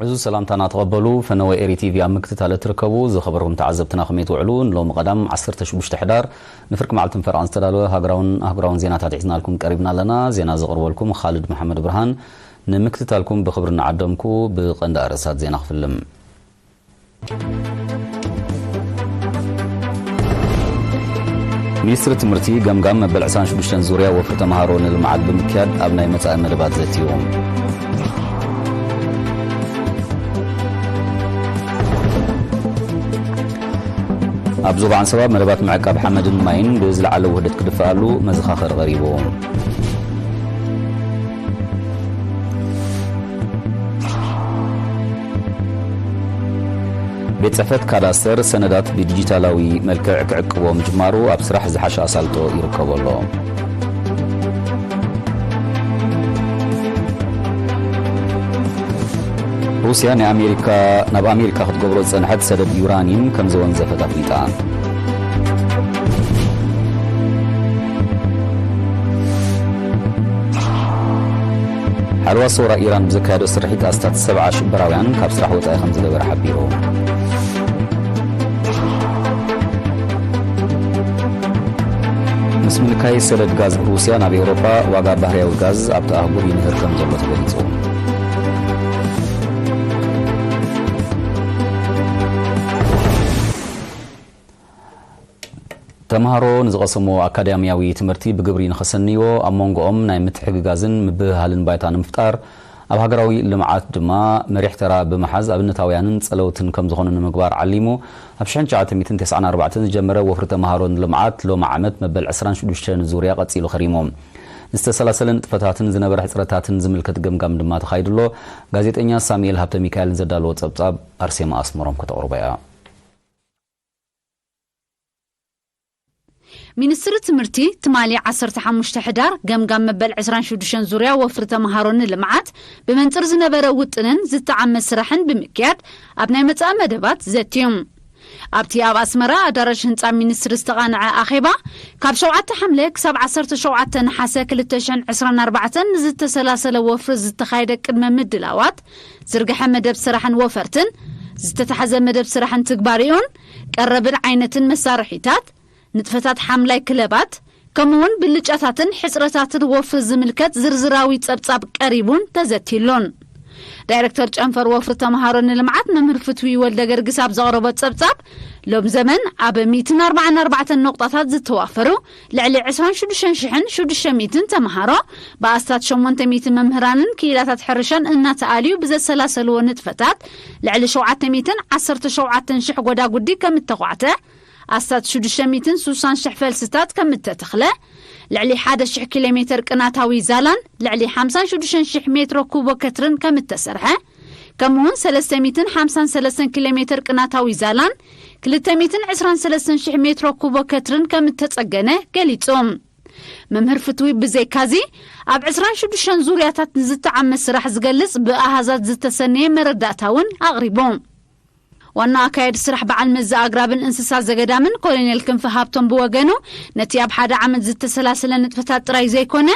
ዕዙዝ ሰላምታና ተቐበሉ። ፈነወ ኤሪ ቲቪ ኣብ ምክትታል እትርከቡ ዝኸበርኩም ተዓዘብትና፣ ከመይ ትውዕሉ? ንሎሚ ቀዳም ዓሰርተ ሽዱሽተ ሕዳር ንፍርቂ መዓልትን ፈረቓን ዝተዳለወ ሃገራውን ኣህጉራውን ዜናታት ሒዝናልኩም ቀሪብና ኣለና። ዜና ዘቕርበልኩም ኻልድ መሓመድ ብርሃን። ንምክትታልኩም ብኽብሪ እናዓደምኩ፣ ብቐንዲ ኣርእስታት ዜና ክፍልም። ሚኒስትሪ ትምህርቲ ገምጋም መበል ዕስራን ሽዱሽተን ዙርያ ወፍሪ ተምሃሮ ንልምዓት ብምክያድ ኣብ ናይ መጻኢ መደባት ዘትዩ። ኣብ ዞባ ዓንሰባ መደባት ምዕቃብ ሓመድን ማይን ብዝለዓለ ውህደት ክድፍኣሉ መዘኻኸሪ ቀሪቡ። ቤት ጽሕፈት ካዳስተር ሰነዳት ብዲጂታላዊ መልክዕ ክዕቅቦ ምጅማሩ ኣብ ስራሕ ዝሓሸ ኣሳልጦ ይርከቦ ኣሎ። ሩስያ ንኣሜሪካ፣ ናብ ኣሜሪካ ክትገብሮ ዝጸንሐት ሰደድ ዩራኒየም ከም ዘወንዘፈት ኣፍሊጣ። ሓለዋ ሰውራ ኢራን ብዘካየዶ ስርሒት ኣስታት ሰብዓ ሽበራውያን ካብ ስራሕ ወጻኢ ከም ዝገበረ ሓቢሩ። ምስ ምንካይ ሰደድ ጋዝ ሩስያ ናብ ኤውሮጳ፣ ዋጋ ባህርያዊ ጋዝ ኣብቲ ኣህጉር ይንህር ከም ዘሎ ተገሊጹ። ተምሃሮ ንዝቐሰምዎ ኣካዳሚያዊ ትምህርቲ ብግብሪ ንኸሰንይዎ፣ ኣብ መንጎኦም ናይ ምትሕግጋዝን ምብህሃልን ባይታ ንምፍጣር፣ ኣብ ሃገራዊ ልምዓት ድማ መሪሕ ተራ ብምሓዝ ኣብነታውያንን ጸለውትን ከም ዝኾኑ ንምግባር ዓሊሙ፣ ኣብ ሽሕን ትሽዓተ ሚእትን ተስዓን ኣርባዕተን ዝጀመረ ወፍሪ ተምሃሮ ንልምዓት፣ ሎሚ ዓመት መበል ዕስራን ሽዱሽተን ዙርያ ቀጺሉ ከሪሙ። ንዝተሰላሰለ ንጥፈታትን ዝነበረ ሕጽረታትን ዝምልከት ገምጋም ድማ ተኻይዱ ኣሎ። ጋዜጠኛ ሳሙኤል ሃብተ ሚካኤል ዘዳለዎ ጸብጻብ ኣርሴማ ኣስመሮም ከተቕርቦ እያ። ሚኒስትሪ ትምህርቲ ትማሊ ዓሰርተ ሓሙሽተ ሕዳር ገምጋም መበል ዕስራን ሽዱሽተን ዙርያ ወፍሪ ተምሃሮ ንልምዓት ብመንጽር ዝነበረ ውጥንን ዝተዓመ ስራሕን ብምክያድ ኣብ ናይ መጻኢ መደባት ዘትዩ። ኣብቲ ኣብ ኣስመራ ኣዳራሽ ህንጻ ሚኒስትሪ ዝተቓንዐ ኣኼባ፣ ካብ ሸውዓተ ሓምለ ክሳብ ዓሰርተ ሸውዓተ ነሓሰ ክልተ ሽሕን ዕስራን ኣርባዕተን ንዝተሰላሰለ ወፍሪ ዝተኻየደ ቅድመ ምድላዋት፣ ዝርግሐ መደብ ስራሕን ወፈርትን፣ ዝተታሕዘ መደብ ስራሕን ትግባሬኡን፣ ቀረብን ዓይነትን መሳርሒታት፣ ንጥፈታት ሓምላይ ክለባት፣ ከምኡውን ብልጫታትን ሕጽረታትን ወፍሪ ዝምልከት ዝርዝራዊ ጸብጻብ ቀሪቡን ተዘትዩሉን። ዳይረክተር ጨንፈር ወፍሪ ተምሃሮ ንልምዓት መምህር ፍትዊ ወልደ ገርግስ ኣብ ዘቕረቦ ጸብጻብ፣ ሎም ዘመን ኣብ ሚእትን ኣርባዓን ኣርባዕተን ነቑጣታት ዝተዋፈሩ ልዕሊ ዕስራን ሽዱሽተን ሽሕን ሽዱሽተ ሚእትን ተምሃሮ ብኣስታት ሸሞንተ ሚእቲ መምህራንን ክኢላታት ሕርሻን እናተኣልዩ ብዘሰላሰልዎ ንጥፈታት ልዕሊ ሸውዓተ ሚእትን ዓሰርተ ሸውዓተን ሽሕ ጎዳጉዲ ከም እተዃዕተ፣ ኣስታት ሽዱሽተ ሚእትን ስሳን ሽሕ ፈልስታት ከም እተተኽለ፣ ልዕሊ ሓደ ሽሕ ኪሎ ሜተር ቅናታዊ ዛላን ልዕሊ ሓምሳን ሽዱሽተን ሽሕ ሜትሮ ኩቦ ከትርን ከም እተሰርሐ፣ ከምኡውን ሰለስተ ሚእትን ሓምሳን ሰለስተን ኪሎ ሜተር ቅናታዊ ዛላን ክልተ ሚእትን ዕስራን ሰለስተን ሽሕ ሜትሮ ኩቦ ከትርን ከም እተጸገነ ገሊጹ። መምህር ፍትዊ ብዘይካዚ፣ ኣብ ዕስራን ሽዱሽተን ዙርያታት ንዝተዓመ ስራሕ ዝገልጽ ብኣሃዛት ዝተሰነየ መረዳእታ እውን ኣቕሪቡ። ዋና ኣካያዲ ስራሕ በዓል መዚ ኣግራብን እንስሳ ዘገዳምን ኮሎኔል ክንፈ ሃብቶም ብወገኑ፣ ነቲ ኣብ ሓደ ዓመት ዝተሰላሰለ ንጥፈታት ጥራይ ዘይኮነ፣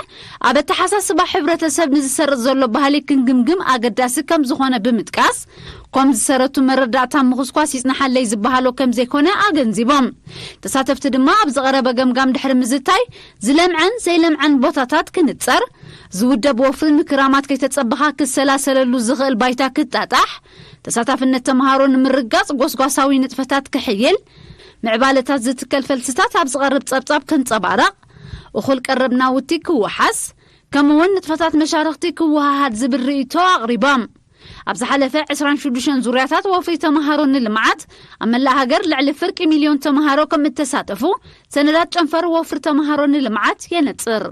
ኣብ ኣተሓሳስባ ሕብረተሰብ ንዝሰርጽ ዘሎ ባህሊ ክንግምግም ኣገዳሲ ከም ዝኾነ ብምጥቃስ፣ ኮም ዝሰረቱ መረዳእታ ምኹስኳስ ይጽናሓለይ ዝበሃሎ ከም ዘይኮነ ኣገንዚቦም። ተሳተፍቲ ድማ ኣብ ዝቐረበ ገምጋም ድሕሪ ምዝታይ፣ ዝለምዐን ዘይለምዐን ቦታታት ክንጸር፣ ዝውደብ ወፍሪ ንክራማት ከይተጸበኻ ክሰላሰለሉ ዝኽእል ባይታ ክጣጣሕ፣ ተሳታፍነት ተምሃሮ ንምርጋጽ ጎስጓሳዊ ንጥፈታት ክሕይል፣ ምዕባለታት ዝትከል ፈልስታት ኣብ ዝቐርብ ጸብጻብ ከንጸባርቕ፣ እኹል ቀረብ ናውቲ ክወሓስ፣ ከምኡውን ንጥፈታት መሻርኽቲ ክወሃሃድ ዝብል ርእይቶ ኣቕሪቦም። ኣብ ዝሓለፈ ዕስራን ሽዱሽተን ዙርያታት ወፍሪ ተምሃሮ ንልምዓት፣ ኣብ መላእ ሃገር ልዕሊ ፍርቂ ሚልዮን ተምሃሮ ከም እተሳተፉ ሰነዳት ጨንፈር ወፍሪ ተምሃሮ ንልምዓት የነጽር።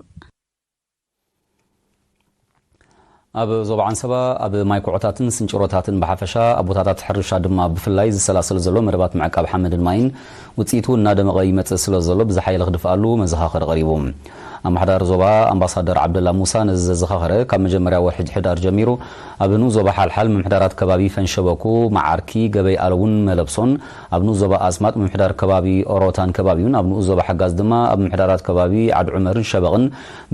ኣብ ዞባ ዓንሰባ፣ ኣብ ማይ ኩዖታትን ስንጭሮታትን ብሓፈሻ፣ ኣብ ቦታታት ሕርሻ ድማ ብፍላይ ዝሰላሰል ዘሎ መደባት ምዕቃብ ሓመድን ማይን ውጽኢቱ እናደመቐ ይመጽእ ስለ ዘሎ፣ ብዝሓየለ ክድፍኣሉ መዘኻኸሪ ቀሪቡ። ኣመሓዳሪ ዞባ ኣምባሳደር ዓብደላ ሙሳ ነዚ ዘዘኻኸረ፣ ካብ መጀመርያ ወርሒ ሕዳር ጀሚሩ፣ ኣብ ንኡስ ዞባ ሓልሓል ምምሕዳራት ከባቢ ፈንሸበኩ፣ መዓርኪ፣ ገበይ ኣለውን መለብሶን፣ ኣብ ንኡስ ዞባ ኣስማጥ ምምሕዳር ከባቢ ኦሮታን ከባቢውን፣ ኣብ ንኡስ ዞባ ሓጋዝ ድማ ኣብ ምምሕዳራት ከባቢ ዓድ ዑመርን ሸበቕን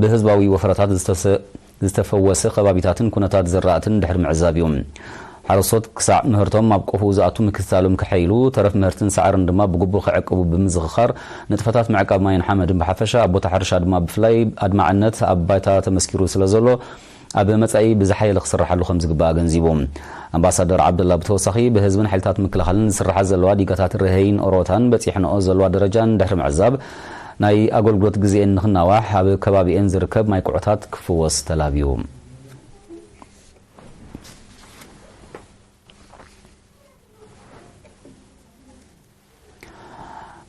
ብህዝባዊ ወፈራታት ዝተሰ-፣ ዝተፈወሰ ከባቢታትን ኩነታት ዝራእትን ድሕሪ ምዕዛብ እዩ። ሓረስቶት ክሳዕ ምህርቶም ኣብ ቆፎ ዝኣቱ ምክትታሎም ከሐይሉ፣ ተረፍ ምህርትን ሳዕርን ድማ ብግቡእ ክዕቅቡ ብምዝኽኻር፣ ንጥፈታት ምዕቃብ ማይን ሓመድን ብሓፈሻ፣ ኣብ ቦታ ሕርሻ ድማ ብፍላይ ኣድማዕነት ኣብ ባይታ ተመስኪሩ ስለ ዘሎ፣ ኣብ መጻኢ ብዝሓየለ ክስርሓሉ ከም ዝግባእ ኣገንዚቡ። ኣምባሳደር ዓብደላ ብተወሳኺ፣ ብህዝብን ሓይልታት ምክልኻልን ዝስርሓ ዘለዋ ዲጋታት ርሀይን ኦሮታን በጺሕንኦ ዘለዋ ደረጃን ድሕሪ ምዕዛብ፣ ናይ ኣገልግሎት ግዜኤን ንኽናዋሕ ኣብ ከባቢኤን ዝርከብ ማይ ኩዖታት ክፍወስ ተላብዩ።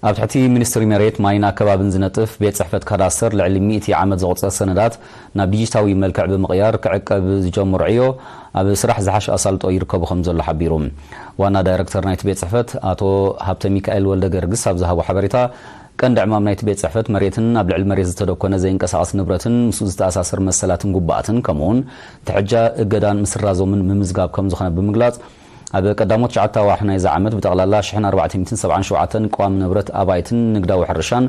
ኣብ ትሕቲ ሚኒስትሪ መሬት፣ ማይን ኣከባብን ዝነጥፍ ቤት ጽሕፈት ካዳስተር፣ ልዕሊ ሚእቲ ዓመት ዘቑጸር ሰነዳት ናብ ዲጂታዊ መልክዕ ብምቕያር ክዕቀብ ዝጀመሮ ዕዮ፣ ኣብ ስራሕ ዝሓሸ ኣሳልጦ ይርከቡ ከም ዘሎ ሓቢሩ። ዋና ዳይረክተር ናይቲ ቤት ጽሕፈት ኣቶ ሃብተ ሚካኤል ወልደ ገርግስ ኣብ ዝሃቦ ሓበሬታ፣ ቀንዲ ዕማም ናይቲ ቤት ጽሕፈት መሬትን ኣብ ልዕሊ መሬት ዝተደኮነ ዘይንቀሳቐስ ንብረትን ምስኡ ዝተኣሳሰር መሰላትን ጉባኣትን ከምኡውን ትሕጃ እገዳን ምስራዞምን ምምዝጋብ ከም ዝኾነ ብምግላጽ፣ ኣብ ቀዳሞት ትሽዓተ ኣዋርሕ ናይዚ ዓመት ብጠቕላላ ሽሕን ኣርባዕተ ሚእትን ሰብዓን ሸውዓተን ቀዋሚ ንብረት ኣባይትን ንግዳዊ ሕርሻን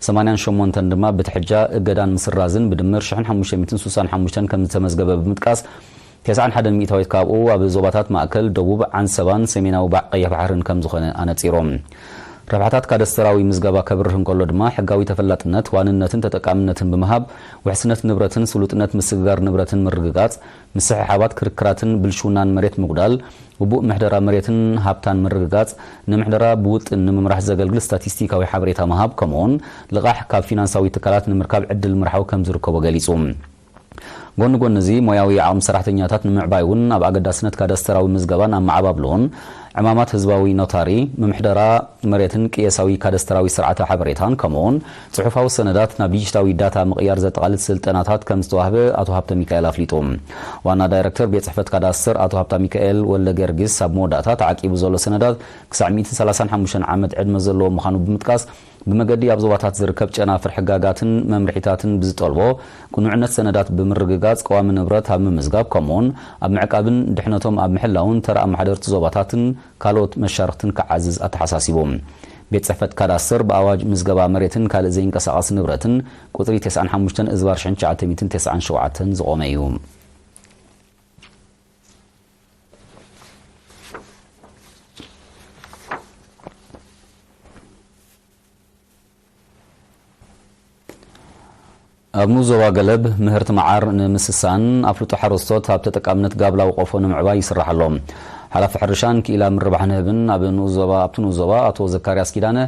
ሰማንያን ሸሞንተን ድማ ብትሕጃ እገዳን ምስራዝን ብድምር ሽሕን ሓሙሽተ ሚእትን ስሳን ሓሙሽተን ከም ዝተመዝገበ ብምጥቃስ፣ ተስዓን ሓደን ሚእታዊት ካብኡ ኣብ ዞባታት ማእከል፣ ደቡብ፣ ዓንሰባን ሰሜናዊ ባዕ ቀይሕ ባሕርን ከም ዝኾነ ኣነጺሮም። ረብሓታት ካደስተራዊ ምዝገባ ከብርህ እንከሎ ድማ፣ ሕጋዊ ተፈላጥነት፣ ዋንነትን ተጠቃምነትን ብምሃብ፣ ውሕስነት ንብረትን ስሉጥነት ምስግጋር ንብረትን ምርግጋጽ፣ ምስሕሓባት ክርክራትን ብልሽውናን መሬት ምጉዳል፣ ግቡእ ምሕደራ መሬትን ሃብታን ምርግጋጽ፣ ንምሕደራ ብውጥን ንምምራሕ ዘገልግል ስታቲስቲካዊ ሓበሬታ ምሃብ፣ ከምኡውን ልቓሕ ካብ ፊናንሳዊ ትካላት ንምርካብ ዕድል ምርሓው ከም ዝርከቦ ገሊጹ። ጎኒ ጎኒ እዚ፣ ሞያዊ ዓቕሚ ሰራሕተኛታት ንምዕባይ እውን ኣብ ኣገዳስነት ካዳስተራዊ ምዝገባን ኣመዓባብልኡን፣ ዕማማት ህዝባዊ ኖታሪ፣ ምምሕደራ መሬትን ቅየሳዊ ካዳስተራዊ ስርዓተ ሓበሬታን፣ ከምኡውን ጽሑፋዊ ሰነዳት ናብ ዲጂታዊ ዳታ ምቕያር ዘጠቓልል ስልጠናታት ከም ዝተዋህበ ኣቶ ሃብተ ሚካኤል ኣፍሊጡ። ዋና ዳይረክተር ቤት ጽሕፈት ካዳስተር ኣቶ ሃብተ ሚካኤል ወልደ ጊዮርጊስ፣ ኣብ መወዳእታ ተዓቂቡ ዘሎ ሰነዳት ክሳዕ ሚእትን ሰላሳን ሓሙሽተን ዓመት ዕድመ ዘለዎ ምዃኑ ብምጥቃስ፣ ብመገዲ ኣብ ዞባታት ዝርከብ ጨናፍር ሕጋጋትን መምርሒታትን ብዝጠልቦ ቅኑዕነት ሰነዳት ብምርግጋጽ፣ ቀዋሚ ንብረት ኣብ ምምዝጋብ፣ ከምኡውን ኣብ ምዕቃብን ድሕነቶም ኣብ ምሕላውን ተራ ኣመሓደርቲ ዞባታትን ካልኦት መሻርኽትን ክዓዝዝ ኣተሓሳሲቡ። ቤት ጽሕፈት ካዳስተር ብኣዋጅ ምዝገባ መሬትን ካልእ ዘይንቀሳቐስ ንብረትን ቁጽሪ ተስዓን ሓሙሽተን እዝባር ሽሕን ትሽዓተ ሚእትን ተስዓን ሸውዓተን ዝቖመ እዩ። ኣብ ንኡስ ዞባ ገለብ ምህርቲ መዓር ንምስሳን ኣፍልጦ ሓረስቶት ኣብ ተጠቃምነት ጋብላዊ ቆፎ ንምዕባይ ይስራሕ ኣሎ። ሓላፊ ሕርሻን ክኢላ ምርባሕ ንህብን ኣብ ንኡስ ዞባ፣ ኣብቲ ንኡስ ዞባ ኣቶ ዘካርያስ ኪዳነ፣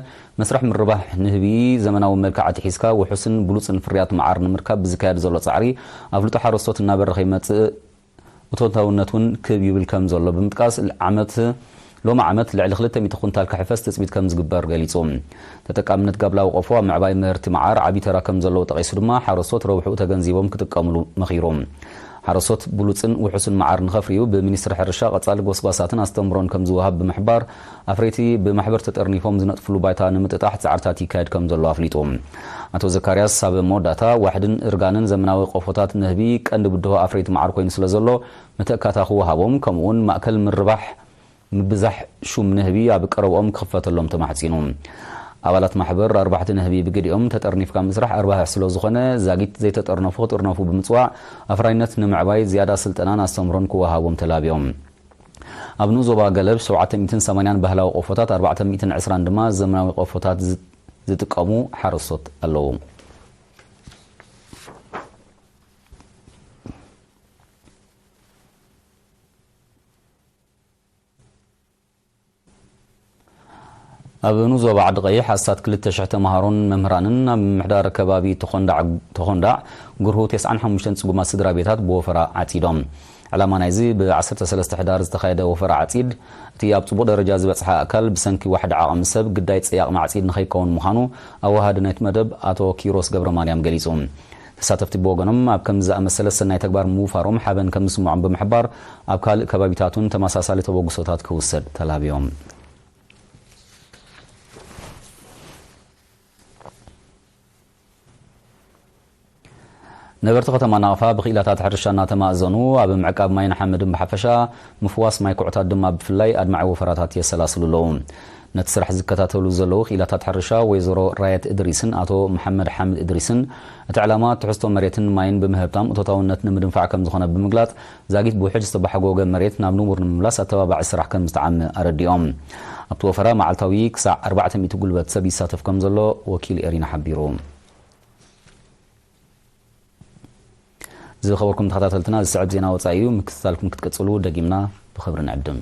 መስርሕ ምርባሕ ንህቢ ዘመናዊ መልክዕ ኣትሒዝካ ውሑስን ብሉጽን ፍርያት መዓር ንምርካብ ብዝካየድ ዘሎ ጻዕሪ ኣፍልጦ ሓረስቶት እናበረኸ ይመጽእ፣ እቶታውነት እውን ክብ ይብል ከም ዘሎ ብምጥቃስ፣ ዓመት፣ ሎሚ ዓመት ልዕሊ ክልተ ሚእቲ ኩንታል ክሕፈስ ትጽቢት ከም ዝግበር ገሊጹ። ተጠቃምነት ጋብላዊ ቆፎ ኣብ ምዕባይ ምህርቲ መዓር ዓቢ ተራ ከም ዘለዎ ጠቒሱ ድማ፣ ሓረስቶት ረብሕኡ ተገንዚቦም ክጥቀምሉ መኺሩ። ሓረስቶት ብሉጽን ውሑስን መዓር ንኸፍርዩ ብሚኒስትሪ ሕርሻ ቀጻሊ ጎስጓሳትን ኣስተምህሮን ከም ዝወሃብ ብምሕባር፣ ኣፍረይቲ ብማሕበር ተጠርኒፎም ዝነጥፍሉ ባይታ ንምጥጣሕ ጻዕርታት ይካየድ ከም ዘሎ ኣፍሊጡ። ኣቶ ዘካርያስ ኣብ መወዳእታ፣ ዋሕድን እርጋንን ዘመናዊ ቆፎታት ንህቢ ቀንዲ ብድሆ ኣፍረይቲ መዓር ኮይኑ ስለ ዘሎ፣ መተካእታ ክወሃቦም፣ ከምኡውን ማእከል ምርባሕ ምብዛሕ ሹም ንህቢ ኣብ ቀረብኦም ክኽፈተሎም ተማሕጺኑ። ኣባላት ማሕበር ኣርባሕቲ ንህቢ ብግዲኦም ተጠርኒፍካ ምስራሕ ኣርባሒ ስለ ዝኾነ፣ ዛጊት ዘይተጠርነፉ ክጥርነፉ ብምጽዋዕ፣ ኣፍራይነት ንምዕባይ ዝያዳ ስልጠናን ኣስተምህሮን ክወሃቦም ተላብዮም። ኣብ ንኡስ ዞባ ገለብ ሸውዓተ ሚእትን ሰማንያን ባህላዊ ቆፎታት፣ ኣርባዕተ ሚእትን ዕስራን ድማ ዘመናዊ ቆፎታት ዝ-፣ ዝጥቀሙ ሓረስቶት ኣለዉ። ኣብ ንኡስ ዞባ ዓዲ ቀይሕ ኣስታት ክልተ ሽሕ ተምሃሮን መምህራንን ኣብ ምምሕዳር ከባቢ ተኾንዳዕ፣ ተኾንዳዕ ጉርሁ ተስዓን ሓሙሽተን ጽጉማት ስድራ ቤታት ብወፈራ ዓጺዶም። ዕላማ ናይዚ ብ ዓሰርተ ሰለስተ ሕዳር ዝተኻየደ ወፈራ ዓጺድ፣ እቲ ኣብ ጽቡቕ ደረጃ ዝበጽሐ ኣካል ብሰንኪ ዋሕዲ ዓቕሚ ሰብ ግዳይ ጸያቕ ማዕጺድ ንኸይከውን ምዃኑ ኣወሃዲ ናይቲ መደብ ኣቶ ኪሮስ ገብረ ማርያም ገሊጹ። ተሳተፍቲ ብወገኖም፣ ኣብ ከምዚ ዝኣመሰለ ሰናይ ተግባር ምውፋሮም ሓበን ከም ዝስምዖም ብምሕባር፣ ኣብ ካልእ ከባቢታት እውን ተመሳሳሊ ተበግሶታት ክውሰድ ተላብዮም። ነበርቲ ከተማ ናቕፋ ብኽኢላታት ሕርሻ እናተማእዘኑ፣ ኣብ ምዕቃብ ማይን ሓመድን ብሓፈሻ፣ ምፍዋስ ማይ ኩዕታት ድማ ብፍላይ ኣድማዒ ወፈራታት የሰላስሉ ኣለዉ። ነቲ ስራሕ ዝከታተሉ ዘለዉ ክኢላታት ሕርሻ ወይዘሮ ራየት እድሪስን ኣቶ መሓመድ ሓምድ እድሪስን፣ እቲ ዕላማ ትሕዝቶ መሬትን ማይን ብምህብታም እቶታውነት ንምድንፋዕ ከም ዝኾነ ብምግላጽ፣ ዛጊት ብውሕጅ ዝተባሕጎገ መሬት ናብ ንቡር ንምምላስ ኣተባባዒ ስራሕ ከም ዝተዓመ ኣረዲኦም። ኣብቲ ወፈራ መዓልታዊ ክሳዕ ኣርባዕተ ሚእቲ ጉልበት ሰብ ይሳተፍ ከም ዘሎ ወኪል ኤሪና ሓቢሩ። ዝኸበርኩም ተኸታተልትና፣ ዝስዕብ ዜና ወጻኢ እዩ። ምክትታልኩም ክትቅጽሉ ደጊምና ብኽብሪ ንዕድም።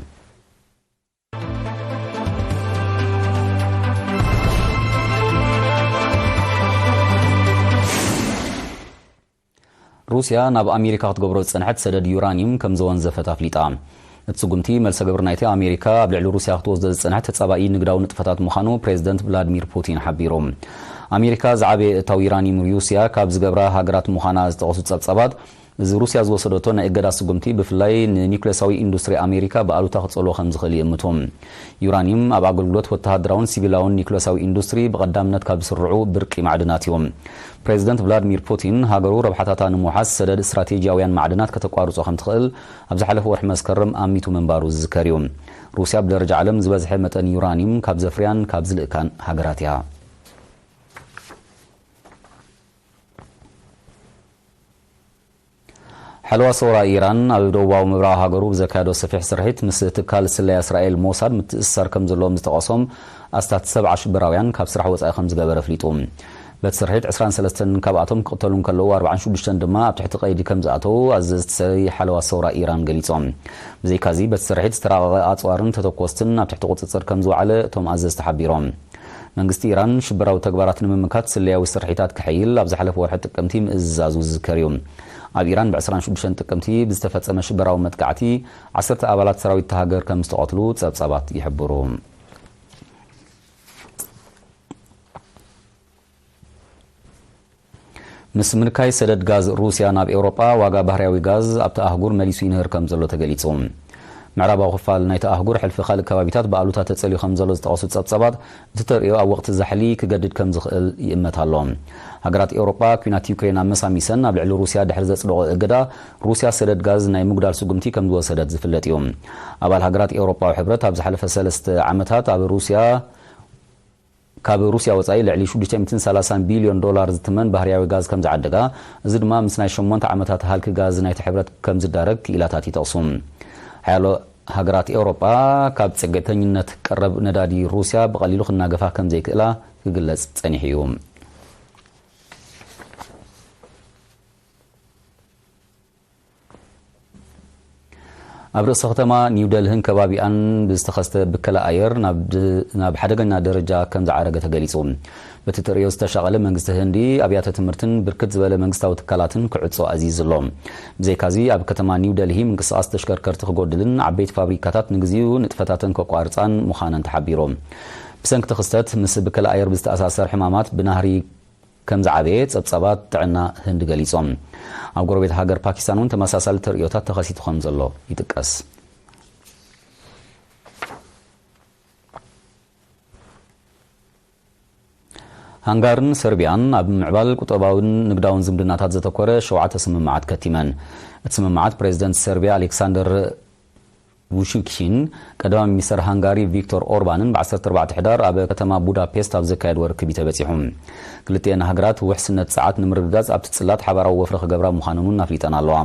ሩስያ ናብ ኣሜሪካ ክትገብሮ ዝጸንሐት ሰደድ ዩራኒየም ከም ዘወንዘፈት ኣፍሊጣ። እቲ ስጉምቲ፣ መልሰ ግብሪ ናይቲ ኣሜሪካ ኣብ ልዕሊ ሩስያ ክትወስዶ ዝጸንሐት ተጻባኢ ንግዳዊ ንጥፈታት ምዃኑ ፕሬዚደንት ቭላድሚር ፑቲን ሓቢሩ። ኣሜሪካ ዝዓበየ እታው ዩራኒየም ሩስያ ካብ ዝገብራ ሃገራት ምዃና ዝጠቐሱ ጸብጻባት፣ እዚ ሩስያ ዝወሰደቶ ናይ እገዳ ስጉምቲ፣ ብፍላይ ንኒውክለሳዊ ኢንዱስትሪ ኣሜሪካ ብኣሉታ ክጸልዎ ከም ዝኽእል ይእምቱ። ዩራኒየም ኣብ ኣገልግሎት ወተሃደራውን ሲቪላውን ኒውክለሳዊ ኢንዱስትሪ ብቐዳምነት ካብ ዝስርዑ ብርቂ ማዕድናት እዩ። ፕሬዚደንት ቭላድሚር ፑቲን፣ ሃገሩ ረብሓታታ ንምውሓስ ሰደድ ስትራቴጂያውያን ማዕድናት ከተቋርጾ ከም ትኽእል ኣብ ዝሓለፈ ወርሒ መስከረም ኣሚቱ ምንባሩ ዝዝከር እዩ። ሩስያ ብደረጃ ዓለም ዝበዝሐ መጠን ዩራኒየም ካብ ዘፍርያን ካብ ዝልእካን ሃገራት እያ። ሓለዋ ሰውራ ኢራን ኣብ ደቡባዊ ምብራቕ ሃገሩ ብዘካየዶ ሰፊሕ ስርሒት፣ ምስ ትካል ስለያ እስራኤል ሞሳድ ምትእስሳር ከም ዘለዎም ዝጠቐሶም ኣስታት ሰብዓ ሽበራውያን ካብ ስራሕ ወጻኢ ከም ዝገበረ ኣፍሊጡ። በቲ ስርሒት ዕስራን ሰለስተን ካብኣቶም ክቕተሉ እንከለዉ፣ ኣርባዓን ሽዱሽተን ድማ ኣብ ትሕቲ ቀይዲ ከም ዝኣተዉ ኣዘዝቲ ሓለዋ ሰውራ ኢራን ገሊጾም። ብዘይካዚ፣ በቲ ስርሒት ዝተራቐቐ ኣጽዋርን ተተኮስትን ኣብ ትሕቲ ቁጽጽር ከም ዝወዓለ እቶም ኣዘዝቲ ሓቢሮም። መንግስቲ ኢራን ሽበራዊ ተግባራት ንምምካት ስለያዊ ስርሒታት ከሐይል ኣብ ዝሓለፈ ወርሒ ጥቅምቲ ምእዛዙ ዝዝከር እዩ። ኣብ ኢራን ብ ዕስራን ሽዱሽተን ጥቅምቲ ብዝተፈጸመ ሽበራዊ መጥቃዕቲ ዓሰርተ ኣባላት ሰራዊት እታ ሃገር ከም ዝተቐትሉ ጸብጻባት ይሕብሩ። ምስ ምንካይ ሰደድ ጋዝ ሩስያ ናብ ኤውሮጳ፣ ዋጋ ባህርያዊ ጋዝ ኣብቲ ኣህጉር መሊሱ ይንህር ከም ዘሎ ተገሊጹ። ምዕራባዊ ክፋል ናይቲ ኣህጉር ሕልፊ ካልእ ከባቢታት ብኣሉታ ተጸልዩ ከም ዘሎ ዝጠቐሱ ጸብጻባት፣ እቲ ተርእዮ ኣብ ወቕቲ ዛሕሊ ክገድድ ከም ዝኽእል ይእመት ኣሎ። ሃገራት ኤውሮጳ፣ ኲናት ዩክሬን ኣመሳሚሰን ኣብ ልዕሊ ሩስያ ድሕሪ ዘጽደቖ እገዳ፣ ሩስያ ሰደድ ጋዝ ናይ ምጉዳል ስጉምቲ ከም ዝወሰደት ዝፍለጥ እዩ። ኣባል ሃገራት ኤውሮጳዊ ሕብረት ኣብ ዝሓለፈ ሰለስተ ዓመታት ኣብ ሩስያ ካብ ሩስያ ወጻኢ ልዕሊ ሽዱሽተ ሚእትን ሰላሳን ቢልዮን ዶላር ዝትመን ባህርያዊ ጋዝ ከም ዝዓደጋ፣ እዚ ድማ ምስ ናይ ሸሞንተ ዓመታት ሃልኪ ጋዝ ናይቲ ሕብረት ከም ዝዳረግ ክኢላታት ይጠቕሱ። ሓያሎ ሃገራት ኤውሮጳ፣ ካብ ጽግዕተኝነት ቀረብ ነዳዲ ሩስያ ብቐሊሉ ክናገፋ ከም ዘይክእላ ክግለጽ ጸኒሑ እዩ። ኣብ ርእሰ ከተማ ኒው ደልህን ከባቢኣን ብዝተኸስተ ብከላ ኣየር ናብ ድ-፣ ናብ ሓደገኛ ደረጃ ከም ዝዓረገ ተገሊጹ። በቲ ተርእዮ ዝተሻቐለ መንግስቲ ህንዲ ኣብያተ ትምህርትን ብርክት ዝበለ መንግስታዊ ትካላትን ክዕጾ ኣዚዙ ኣሎ። ብዘይካዚ ኣብ ከተማ ኒው ደልሂ ምንቅስቓስ ተሽከርከርቲ ክጎድልን ዓበይቲ ፋብሪካታት ንግዚኡ ንጥፈታተን ከቋርጻን ምዃነን ተሓቢሩ። ብሰንኪ እቲ ክስተት ምስ ብከላ ኣየር ብዝተኣሳሰር ሕማማት ብናህሪ ከም ዝዓበየ ጸብጻባት ጥዕና ህንዲ ገሊጾም። ኣብ ጎረቤት ሃገር ፓኪስታን እውን ተመሳሳሊ ተርእዮታት ተኸሲቱ ከም ዘሎ ይጥቀስ። ሃንጋርን ሰርቢያን ኣብ ምዕባል ቁጠባውን ንግዳውን ዝምድናታት ዘተኮረ ሸውዓተ ስምምዓት ከቲመን። እቲ ስምምዓት ፕሬዚደንት ሰርቢያ ኣሌክሳንደር ቡሽኪን ቀዳማይ ሚኒስተር ሃንጋሪ ቪክቶር ኦርባንን ብ ዓሰርተ ኣርባዕተ ሕዳር ኣብ ከተማ ቡዳፔስት ኣብ ዘካየድዎ ርክብ እዩ ተበጺሑ። ክልቲኤን ሃገራት ውሕስነት ጸዓት ንምርግጋጽ ኣብቲ ጽላት ሓባራዊ ወፍሪ ክገብራ ምዃነን እውን ኣፍሊጠን ኣለዋ።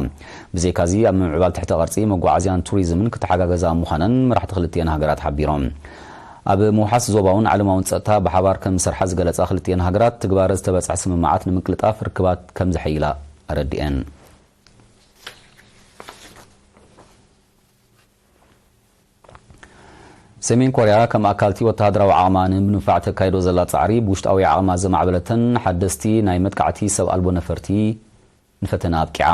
ብዘይካዚ ኣብ ምምዕባል ትሕተ ቅርጺ፣ መጓዓዝያን ቱሪዝምን ክተሓጋገዛ ምዃነን መራሕቲ ክልቲኤን ሃገራት ሓቢሮም። ኣብ ምውሓስ ዞባውን ዓለማውን ጸጥታ ብሓባር ከም ዝሰርሓ ዝገለጻ ክልቲኤን ሃገራት፣ ትግባረ ዝተበጽሐ ስምምዓት ንምቅልጣፍ ርክባት ከም ዘሐይላ ኣረዲኤን። ሰሜን ኮርያ ከም ኣካልቲ ወተሃደራዊ ዓቕማ ንምድንፋዕ ተካይዶ ዘላ ጻዕሪ፣ ብውሽጣዊ ዓቕማ ዘማዕበለተን ሓደስቲ ናይ መጥቃዕቲ ሰብ ኣልቦ ነፈርቲ ንፈተና ኣብቂዓ።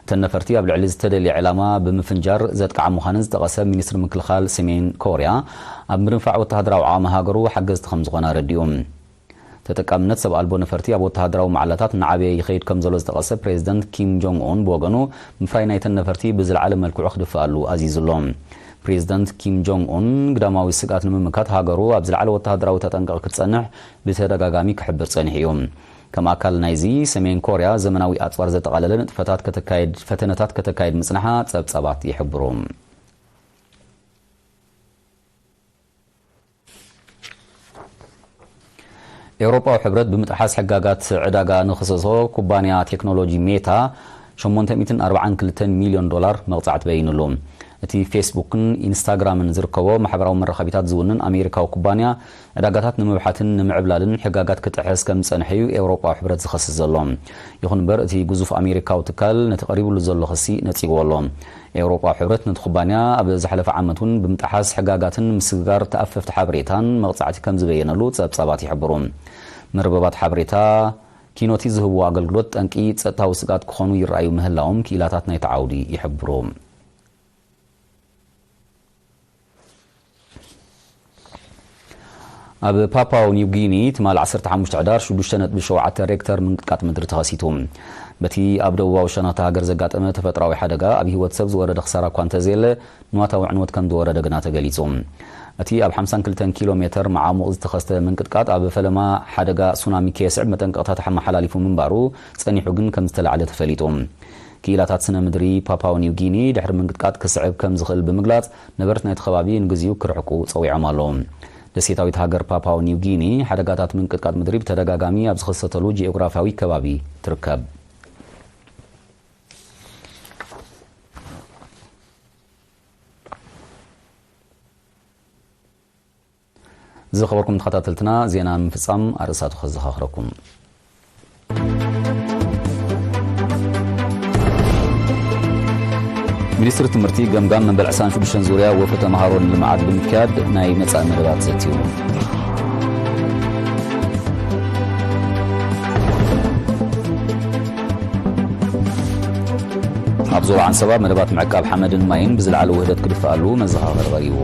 እተን ነፈርቲ ኣብ ልዕሊ ዝተደልየ ዕላማ ብምፍንጃር ዘጥቅዓ ምዃነን ዝጠቐሰ ሚኒስትሪ ምክልኻል ሰሜን ኮርያ፣ ኣብ ምድንፋዕ ወተሃደራዊ ዓቕሚ ሃገሩ ሓገዝቲ ከም ዝኾና ኣረዲኡ። ተጠቃምነት ሰብ ኣልቦ ነፈርቲ ኣብ ወተሃደራዊ ማዕላታት እናዓበየ ይኸይድ ከም ዘሎ ዝጠቐሰ ፕሬዚደንት ኪም ጆንግ ኡን ብወገኑ፣ ምፍራይ ናይተን ነፈርቲ ብዝለዓለ መልክዑ ክድፍኣሉ ኣዚዙ ኣሎ። ፕሬዚደንት ኪም ጆንግ ኡን፣ ግዳማዊ ስግኣት ንምምካት ሃገሩ ኣብ ዝለዓለ ወተሃደራዊ ተጠንቀቕ ክትጸንሕ ብተደጋጋሚ ክሕብር ጸኒሑ እዩ። ከም ኣካል ናይዚ፣ ሰሜን ኮርያ ዘመናዊ ኣጽዋር ዘጠቓለለ ንጥፈታት ከተካይድ፣ ፈተነታት ከተካይድ ምጽንሓ ጸብጻባት ይሕብሩ። ኤውሮጳዊ ሕብረት ብምጥሓስ ሕጋጋት ዕዳጋ ንኽሰሶ ኩባንያ ቴክኖሎጂ ሜታ ሸሞንተ ሚእትን ኣርባዓን ክልተን ሚልዮን ዶላር መቕጻዕቲ በይኑሉ። እቲ ፌስቡክን ኢንስታግራምን ዝርከቦ ማሕበራዊ መራኸቢታት ዝውንን ኣሜሪካዊ ኩባንያ፣ ዕዳጋታት ንምብሓትን ንምዕብላልን ሕጋጋት ክጥሕስ ከም ዝጸንሐ እዩ ኤውሮጳዊ ሕብረት ዝኸስስ ዘሎ። ይኹን እምበር፣ እቲ ግዙፍ ኣሜሪካዊ ትካል ነቲ ቀሪቡሉ ዘሎ ክሲ ነጺግዎ ኣሎ። ኤውሮጳዊ ሕብረት ነቲ ኩባንያ ኣብ ዝሓለፈ ዓመት እውን ብምጥሓስ ሕጋጋትን ምስግጋር ተኣፈፍቲ ሓበሬታን መቕጻዕቲ ከም ዝበየነሉ ጸብጻባት ይሕብሩ። መርበባት ሓበሬታ ኪኖቲ ዝህብዎ ኣገልግሎት ጠንቂ ጸጥታዊ ስግኣት ክኾኑ ይረኣዩ ምህላዎም ክኢላታት ናይቲ ዓውዲ ይሕብሩ። ኣብ ፓፓው ኒው ጊኒ ትማል ዓሰርተ ሓሙሽተ ሕዳር ሽዱሽተ ነጥቢ ሸውዓተ ሬክተር ምንቅጥቃጥ ምድሪ ተኸሲቱ። በቲ ኣብ ደቡባዊ ሸነኽቲ ሃገር ዘጋጠመ ተፈጥራዊ ሓደጋ ኣብ ህይወት ሰብ ዝወረደ ክሳራ እኳ እንተዘየለ፣ ንዋታዊ ዕንወት ከም ዝወረደ ግና ተገሊጹ። እቲ ኣብ ሓምሳን ክልተን ኪሎ ሜተር መዓሙቕ ዝተኸስተ ምንቅጥቃጥ ኣብ ፈለማ ሓደጋ ሱናሚ ከየስዕብ መጠንቀቕታት ኣመሓላሊፉ ምንባሩ ጸኒሑ ግን ከም ዝተላዕለ ተፈሊጡ። ክኢላታት ስነ ምድሪ ፓፓው ኒው ጊኒ ድሕሪ ምንቅጥቃጥ ክስዕብ ከም ዝኽእል ብምግላጽ፣ ነበርቲ ናይቲ ከባቢ ንግዚኡ ክርሕቁ ጸዊዖም ኣለዉ። ደሴታዊት ሃገር ፓፓው ኒው ጊኒ ሓደጋታት ምንቅጥቃጥ ምድሪ ብተደጋጋሚ ኣብ ዝኽሰተሉ ጂኦግራፊያዊ ከባቢ ትርከብ። ዝኸበርኩም ተኸታተልትና፣ ዜና ንምፍጻም ኣርእስታቱ ከዘኻኽረኩም። ሚኒስትሪ ትምህርቲ ገምጋም መበል ዕስራን ሽዱሽተን ዙርያ ወፍሪ ተምሃሮ ንልምዓት ብምክያድ ናይ መጻኢ መደባት ዘትዩ። ኣብ ዞባ ዓንሰባ መደባት ምዕቃብ ሓመድን ማይን ብዝለዓለ ውህደት ክድፍኣሉ መዘኻኸሪ ቀሪቡ።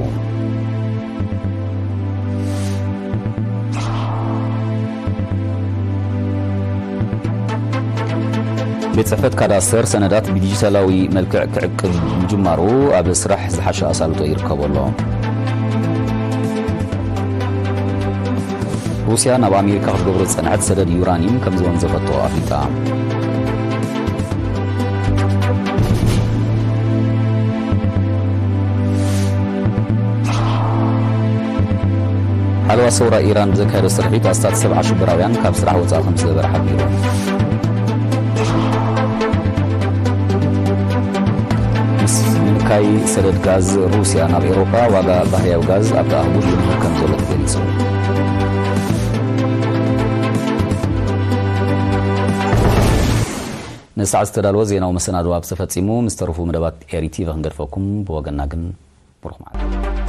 ቤት ጽሕፈት ካዳስተር ሰነዳት ብዲጂታላዊ መልክዕ ክዕቅብ ምጅማሩ ኣብ ስራሕ ዝሓሸ ኣሳልጦ ይርከቦ ኣሎ። ሩስያ ናብ ኣሜሪካ ክትገብሮ ዝጸንሐት ሰደድ ዩራኒየም ከም ዝወንዘፈቶ ኣፍሊጣ። ሓለዋ ሰውራ ኢራን ብዘካየዶ ስርሒት ኣስታት ሰብዓ ሽበራውያን ካብ ስራሕ ወጻኢ ከም ዝገበረ ሓቢሩ። ምስ ምንካይ ሰደድ ጋዝ ሩስያ ናብ ኤውሮጳ፣ ዋጋ ባህርያዊ ጋዝ ኣብቲ ኣህጉር ይንህር ከም ዘሎ ተገሊጹ። ንሰዓት ዝተዳለወ ዜናዊ መሰናድኦ ኣብዚ ተፈጺሙ። ምስ ተረፉ መደባት ኤሪ ቲቪ ክንገድፈኩም፣ ብወገንና ግን ብሩኽ መዓልቲ።